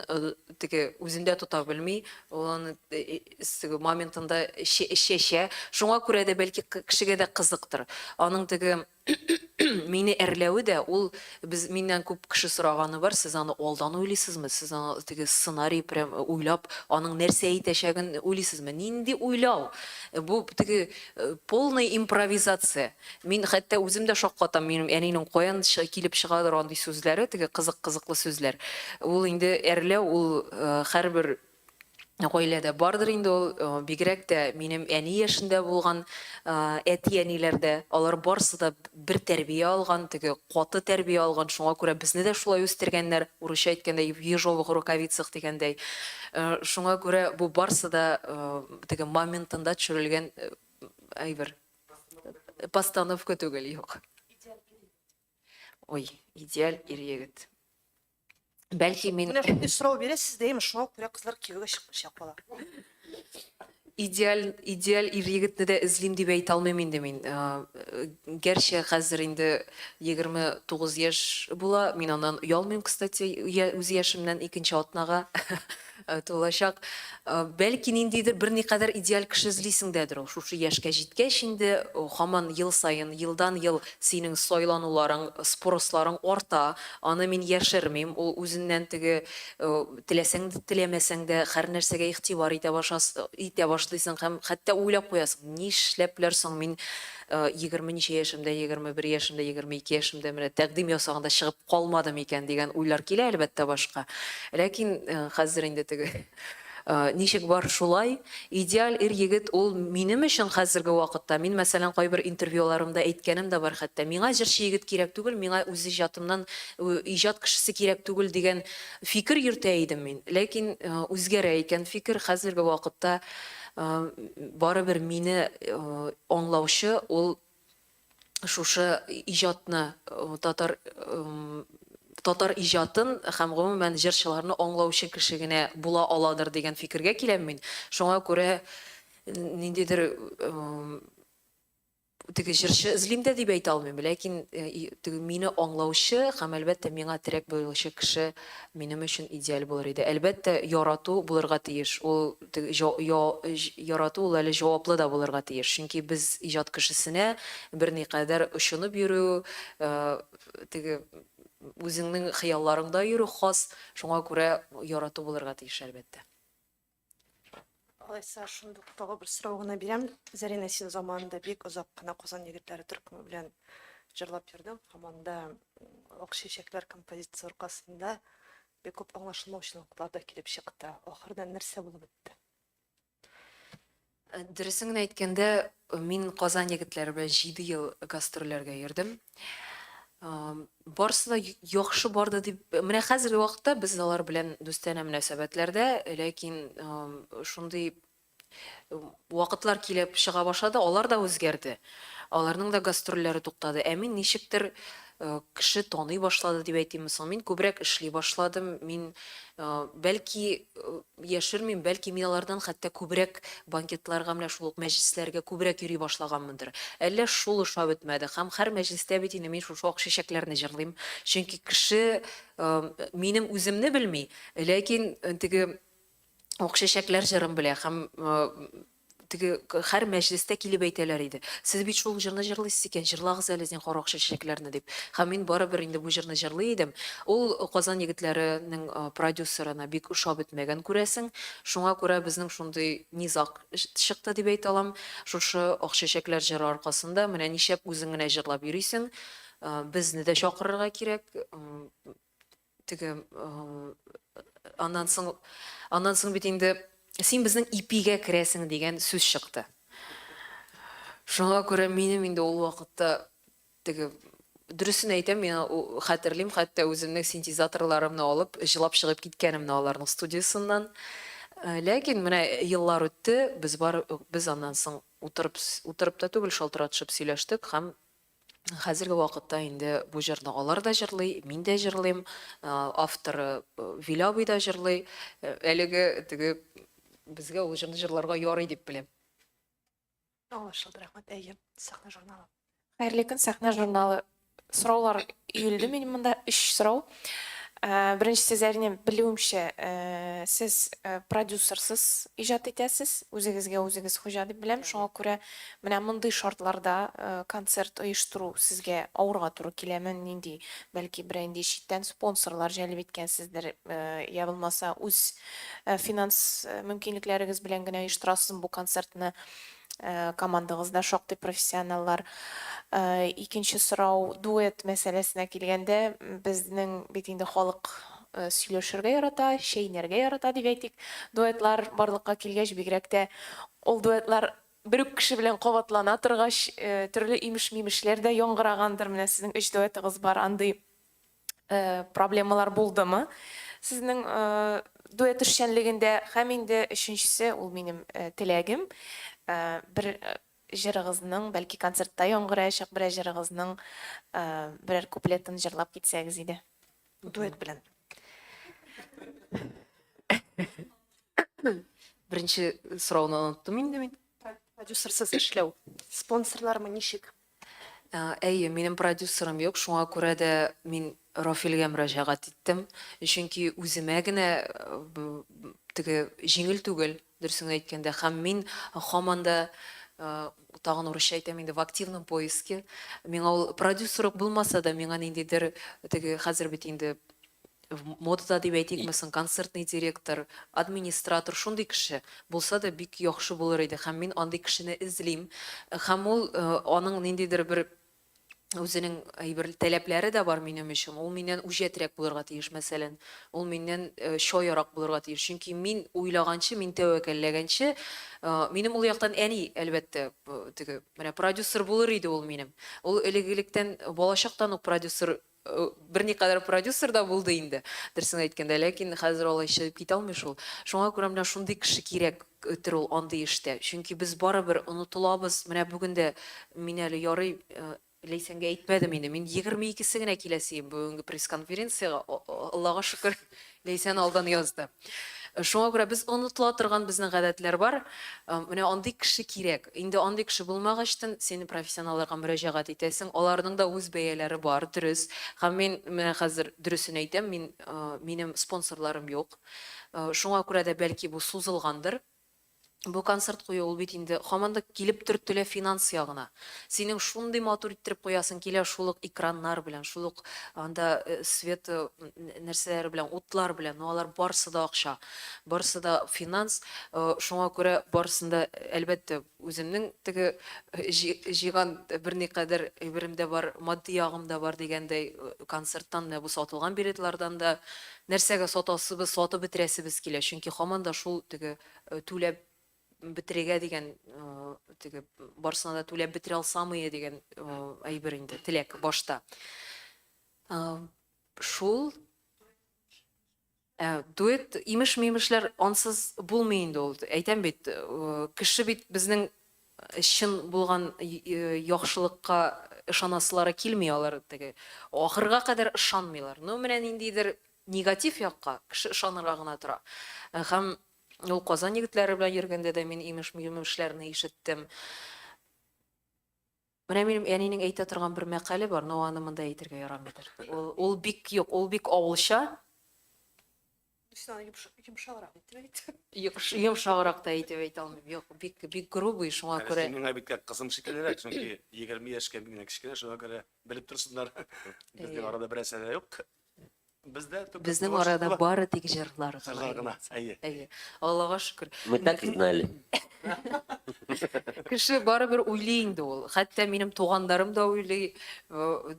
теге үзендә тота белми, ул аны теге моментында чәчә. Шуңа күрә дә бәлки кешегә дә кызыктыр. Аның теге Мине әрләве дә ул, без, миннән күп кеше сораганы бар, сез аны алдан уйлыйсызмы, сез аны теге сценарий прям уйлап, аның нәрсә әйтәчәген уйлыйсызмы? Нинди уйлау? Бу теге полный импровизация. Мин хәтта үзем дә шаккатам, минем әнинең каян килеп чыгадыр андый сүзләре, теге кызык-кызыклы сүзләр. Ул инде әрләү, ул һәрбер гаиләдә бардыр инде ул, бигрәк тә минем әни яшендә булган әти-әниләрдә, алар барсы да бер тәрбия алган, теге каты тәрбия алган, шуңа күрә безне дә шулай үстергәннәр, урысча әйткәндә, в ежовых рукавицах дигәндәй. Шуңа күрә бу барсы да теге моментында төшерелгән әйбер. Постановка түгел, юк. Ой, идеаль ир-егет. Бәлки мин... Менә шундый сорау бирәсез дә, шуңа күрә кызлар кияүгә чыкмыйча кала. Идеаль, идеаль ир-егетне дә эзлим дип әйтә алмыйм инде мин. Гәрчә хәзер инде 29 яшь була, мин аннан оялмыйм, кстати, үз яшемнән икенче атнага тулачак. Бәлки ниндидер берникадәр идеаль кеше эзлисеңдәдер ул. Шушы яшькә җиткәч инде, һаман ел саен, елдан-ел синең сайлануларың, спросларың арта. Аны мин яшермим. Ул үзеннән теге, теләсәң дә, теләмәсәң дә, һәр нәрсәгә игътибар итә башас, итә башлыйсың һәм хәтта уйлап куясың, нишләпләр соң мин 20 ничә яшемдә, 21 яшемдә, 22 яшемдә менә тәкъдим ясаганда чыгып калмадым икән дигән уйлар килә, әлбәттә, башка. Ләкин хәзер инде теге ничек бар шулай. Идеаль ир-егет ул минем өчен хәзерге вакытта, мин, мәсәлән, кайбер интервьюларымда әйткәнем дә бар хәтта, миңа җырчы егет кирәк түгел, миңа үз иҗатымнан иҗат кешесе кирәк түгел дигән фикер йөртә идем мин. Ләкин үзгәрә икән фикер, хәзерге вакытта барыбер мине аңлаучы ул шушы иҗатны, татар татар иҗатын һәм гомумән җырчыларны аңлаучы кеше генә була аладыр дигән фикергә киләм мин. Шуңа күрә ниндидер теге җырчы эзлим дә дип әйтә алмыйм, ләкин теге мине аңлаучы һәм, әлбәттә, миңа терәк булучы кеше минем өчен идеаль булыр иде. Әлбәттә, ярату булырга тиеш. Ул теге ярату ул әле җаваплы да булырга тиеш. Чөнки без иҗат кешесенә берникадәр очынып йөрү, теге үзеңнең хыялларыңда йөрү хас. Шуңа күрә ярату булырга тиеш, әлбәттә. Алайса, шундук тагы бер сорау гына бирәм. Зәринә, син заманында бик озак кына Казан егетләре төркеме белән җырлап йөрдең һәм анда Ак чәчәкләр композициясе аркасында бик күп аңлашылмаучылыклар да килеп чыкты. Ахырдан нәрсә булып бетте? Дөресен генә әйткәндә, мин Казан егетләре белән 7 ел гастрольләргә йөрдем. Барысы да яхшы барды дип, менә хәзерге вакытта без алар белән дустанә мөнәсәбәтләрдә, ләкин шундый вакытлар килеп чыга башлады, алар да үзгәрде. Аларның да гастрольләре туктады. Ә мин ничектер кеше таный башлады дип әйтимме соң, мин күбрәк эшли башладым. Мин бәлки Яшермим, бәлки мин алардан хәтта күбрәк банкетларга, менә шул ук мәҗлесләргә күбрәк йөри башлаганмындыр. Әллә шул ошап бетмәде. Һәм һәр мәҗлестә бит инде мин шушы ак чәчәкләрне җырлыйм. Чөнки кеше минем үземне белми, ләкин теге ак чәчәкләр җырын белә һәм Теге һәр мәҗлестә килеп әйтәләр иде. Сез бит шул җырны җырлыйсыз икән, җырлагыз әле зинһар Ак чәчәкләрне дип. Һәм мин барыбер инде бу җырны җырлый идем. Ул Казан егетләренең продюсерына бик ошап бетмәгән, күрәсең. Шуңа күрә безнең шундый низаг чыкты дип әйтә алам. Шушы Ак чәчәкләр җыры аркасында менә нишләп үзең генә җырлап йөрисең, безне дә чакырырга кирәк. Теге аннан соң, аннан соң бит инде син безнең ипигә керәсең дигән сүз чыкты. Шуңа күрә минем инде ул вакытта теге Дөресен әйтәм, мин хәтерлим, хәтта үземнең синтезаторларымны алып, җылап чыгып киткәнемне аларның студиясеннән. Ләкин менә еллар үтте, без бар, без аннан соң утырып, утырып та түгел, шалтыратышып сөйләштек һәм хәзерге вакытта инде бу җырны алар да җырлый, мин дә җырлыйм, авторы Вил абый да җырлый. Әлеге теге безгә ул җырны җырларга ярый дип беләм. Аңлашылды, рәхмәт. Әйе, сәхнә журналы. Хәерле көн, сәхнә журналы. Сораулар өелде минем монда, өч сорау. Э, беренчесе, Зәринә, белүемчә, э, сез э, продюсерсыз иҗат итәсез, үзегезгә үзегез хуҗа дип беләм. Шуңа күрә менә мондый шартларда концерт оештыру сезгә авырга туры киләме? Нинди, бәлки, берәр нинди читтән спонсорлар җәлеп иткәнсездер, я булмаса үз финанс мөмкинлекләрегез белән генә оештырасызмы бу концертны? Командагызда шактый профессионаллар. Икенче сорау, дуэт мәсьәләсенә килгәндә, безнең бит инде халык сөйләшергә ярата, чәйнәргә ярата дип әйтик. Дуэтлар барлыкка килгәч, бигрәк тә ул дуэтлар бер үк кеше белән кабатлана торгач, төрле имеш-мимешләр дә яңгырагандыр. Менә сезнең өч дуэтыгыз бар, андый проблемалар булдымы сезнең дуэт эшчәнлегендә? Һәм инде өченчесе, ул минем теләгем, бер җырыгызның, бәлки концертта яңгыраячак берәр җырыгызның берәр куплетын җырлап китсәгез иде. Дуэт белән. Беренче сорауны оныттым инде мин. Продюсерсыз эшләү. Спонсорлармы, ничек? Әйе, минем продюсерым юк, шуңа күрә дә мин Рафилгә мөрәҗәгать иттем. Чөнки үземә генә теге җиңел түгел, дөресен генә әйткәндә. Һәм мин һаман да, тагын урысча әйтәм инде, в активном поиске. Миңа ул продюсер ук булмаса да, миңа ниндидер теге хәзер бит инде модада дип әйтикме соң, концертный директор, администратор, шундый кеше булса да бик яхшы булыр иде. Һәм мин андый кешене эзлим. Һәм ул аның ниндидер бер үзенең әйбер таләпләре дә бар минем өчен. Ул миннән үҗәтрәк булырга тиеш, мәсәлән. Ул миннән чаярак булырга тиеш. Чөнки мин уйлаганчы, мин тәвәккәлләгәнче, минем ул яктан әни, әлбәттә, теге, менә продюсер булыр иде ул минем. Ул элек-электән, балачактан ук продюсер Берникадәр продюсер да булды инде, дөресен әйткәндә, ләкин хәзер алай чыгып китә алмый шул. Шуңа күрә менә шундый кеше кирәктер ул андый эштә. Чөнки без барыбер онытылабыз. Менә бүген дә мин әле ярый Ләйсәнгә әйтмәдем инде. Мин 22-се генә киләсе идем бүгенге пресс-конференциягә. Аллага шөкер, Ләйсән алдан язды. Шуңа күрә без онытыла торган безнең гадәтләр бар. Менә андый кеше кирәк. Инде андый кеше булмагачтын, син профессионалларга мөрәҗәгать итәсең. Аларның да үз бәяләре бар, дөрес. Һәм мин менә хәзер дөресен әйтәм, мин минем спонсорларым юк. Шуңа күрә дә бәлки бу сузылгандыр. Бу концерт кую ул бит инде һаман да килеп төртелә финанс ягына. Синең шундый матур иттереп куясың килә, шул ук экраннар белән, шул ук анда свет нәрсәләре белән, утлар белән, но алар барсы да акча, барсы да финанс. Шуңа күрә барысын да, әлбәттә, үземнең теге җыйган берникадәр әйберем дә бар, матди ягым да бар дигәндәй, концерттан менә бу сатылган билетлардан да нәрсәгә сатасыбыз, сатып бетерәсебез килә, чөнки һаман да шул теге түләп бетерергә дигән теге барысына да түләп бетерә алсамые дигән әйбер инде теләк башта. Шул дуэт имеш-мимешләр ансыз булмый инде ул. Әйтәм бит, кеше бит безнең чын булган яхшылыкка ышанасылары килми алар теге ахырга кадәр ышанмыйлар. Ну менә ниндидер негатив якка кеше ышанырга гына тора. Һәм ул Казан егетләре белән йөргәндә дә мин имеш-мимешләрне ишеттем. Менә минем әнинең әйтә торган бер мәкале бар, но аны монда әйтергә ярамыйдыр. Ул, ул бик юк, ул бик авылча. Син аны йомшаграк итеп әйт. Йомшаграк та итеп әйтә алмыйм. Юк, бик бик грубый, шуңа күрә. Син миңа бит кызым шикеллерәк, чөнки 20 яшькә миннән кечкенә, шуңа күрә белеп торсыннар. Безнең арада берәрсе дә юк. Бездә Безнең арада бары тик җырлар гына. Җырлар гына, әйе. Әйе. Аллага шөкер. Мы так и знали. Кеше барыбер уйлый инде ул. Хәтта минем туганнарым да уйлый.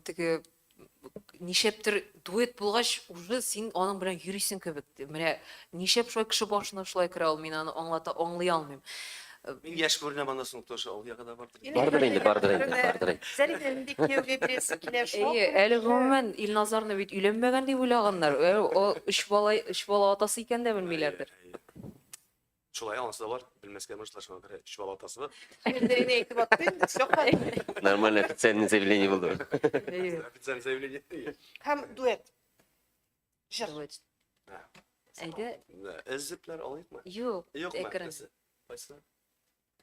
Теге нишләптер дуэт булгач, уже син аның белән йөрисең кебек. Менә нишләп шулай кеше башына шулай керә ул, мин аны аңлата, аңлый алмыйм. Мин яшь күренәм аннан соң тоже авыл ягы да бардыр. Бардыр инде, бардыр инде, бардыр инде. Зәринә нинди кияүгә бирәсе килә шул. Әйе, әле гомумән Илназарны бит өйләнмәгән дип уйлаганнар. Ә, О, өч бала, өч бала атасы икән дә белмиләрдер. Шулай анысы да бар, белмәскә мөмкин, шуңа күрә өч бала атасы бар. Зәринә әйтеп атты инде, все хәзер. Нормальный официальный заявление булды. Әйе. Официальное заявление. Һәм дуэт. Җыр. Дуэт. Әйдә, Да, Эзләпләр алыйкмы? юк, Юкмы? әкрен. Нәрсә? Кайсы?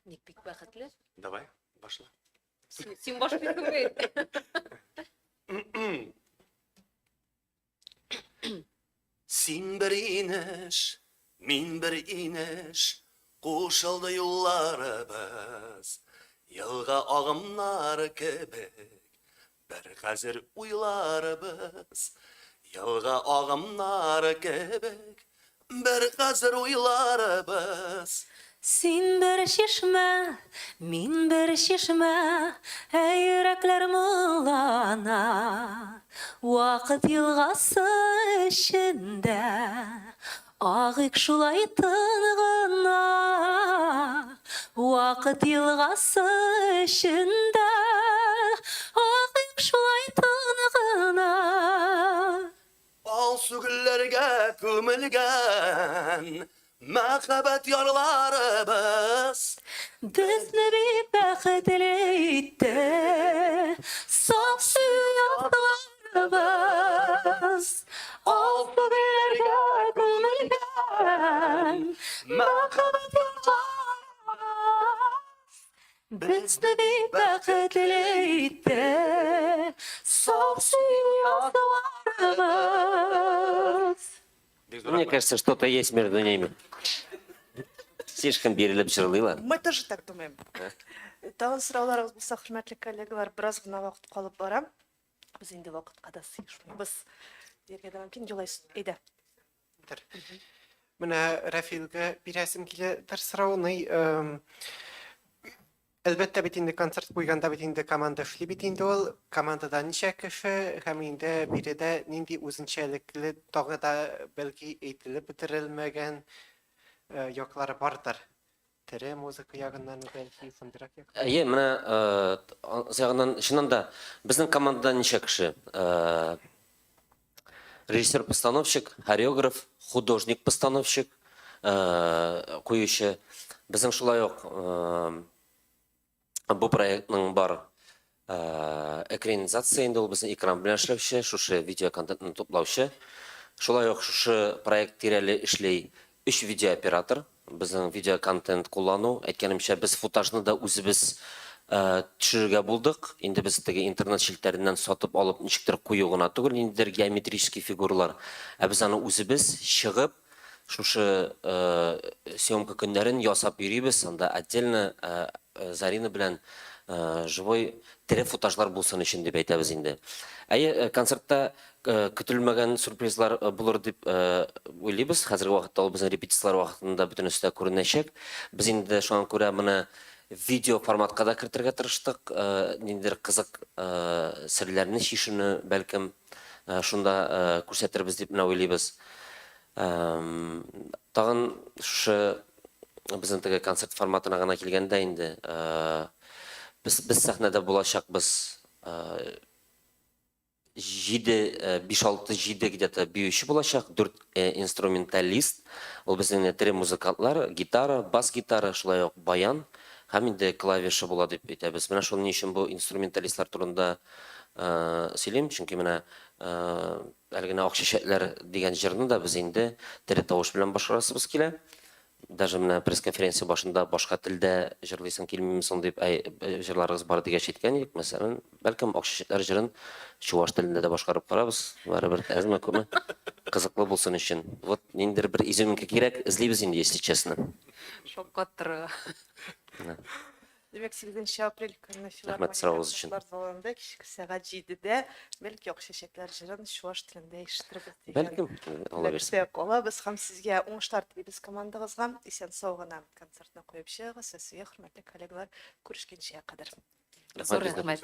Ник бик бәхетле? Давай, башла. Син башлыйсың бит. Син бер инеш, мин бер инеш, кушылды юлларыбыз. Елга агымнары кебек, бер хәзер уйларыбыз. Елга агымнары кебек, бер хәзер уйларыбыз. Син бер чишмә, мин бер чишмә, ә йөрәкләр моңлана. Вакыт елгасы эчендә агыйк шулай тын гына. Вакыт елгасы эчендә агыйк шулай тын гына. Алсу гөлләргә күмелгән мәхәббәт ярларыбыз. Безне бик бәхетле итте саф сөю язларыбыз. Алсу гөлләргә күмелгән мәхәббәт ярларыбыз. Безне бик бәхетле итте саф сөю язларыбыз. Бик зур Мне рәхмәт. кажется, что-то есть между ними. Слишком бирелеп җырлыйлар. Мы тоже так думаем. Тагын сорауларыгыз булса, хөрмәтле коллегалар, бераз гына вакыт калып бара. Без инде вакытка да сыешмыйбыз. Дияргә дә мөмкин. Юлай, әйдә. Бер. Менә Рәфилгә бирәсем килә бер сорауны. Әлбәттә бит инде концерт куйганда бит инде команда эшли бит инде ул. Командада ничә кеше һәм инде биредә нинди үзенчәлекле тагы да бәлки әйтелеп бетерелмәгән яклары бардыр. Тере музыка ягыннан бәлки шундыйрак яклар. Әйе, менә ягыннан чыннан да безнең командада ничә кеше? Режиссер-постановщик, хореограф, художник-постановщик, куючы. Безнең шулай ук бу проектның бар экранизация инде ул безнең экран белән эшләүче, шушы видео контентны туплаучы. Шулай ук шушы проект тирәли эшли өч видеооператор. Безнең видео контент куллану, әйткәнемчә, без футажны да үзебез төшерергә булдык. Инде без теге интернет челтәреннән сатып алып ничектер кую гына түгел, ниндидер геометрический фигуралар. Ә без аны үзебез чыгып, шушы съемка көннәрен ясап йөрибез. Анда отдельно Зарина белән живой тере футажлар булсын өчен дип әйтәбез инде. Әйе, концертта көтелмәгән сюрпризлар булыр дип уйлыйбыз. Хәзерге вакытта ул безнең репетицияләр вакытында бөтенесе дә күренәчәк. Без инде шуңа күрә моны видео форматка да кертергә тырыштык. Ниндидер кызык серләрне чишүне бәлкем шунда күрсәтербез дип менә уйлыйбыз. Тагын шушы безнең теге концерт форматына гына килгәндә инде, без без сәхнәдә булачакбыз. 7, 5, 6, 7 где-то биюче булачак, 4 инструменталист. Ул безнең тере музыкантлар, гитара, бас-гитара, шулай ук баян һәм инде клавиша була дип әйтәбез. Менә шул ни өчен бу инструменталистлар турында сөйлим, чөнки менә әле генә Ак чәчәкләр дигән җырны да без инде тере тавыш белән башкарасыбыз килә. Даже менә пресс-конференция башында башка телдә җырлыйсың килмиме соң дип, әй, җырларыгыз бар дигәч әйткән идек, мәсәлән, бәлкем Ак чәчәкләр җырын чуваш телендә дә башкарып карабыз, барыбер әзме күпме кызыклы булсын өчен. Вот ниндидер бер изюминка кирәк, эзлибез инде, если честно. Шаккаттырырга. Димәк, 8 апрель көнне Рәхмәт филармония соравыгыз өчен. концертлар залында кичке сәгать 7-дә бәлки Ак чәчәкләр җырын чуваш телендә ишеттербез дигән Бәлкем, Алла бирсә. теләктә калабыз һәм сезгә уңышлар телибез командагызга. Исән-сау гына концертны куеп чыгыгыз. Сезгә, хөрмәтле коллегалар, күрешкәнчә кадәр. Зур Рәхмәт. рәхмәт.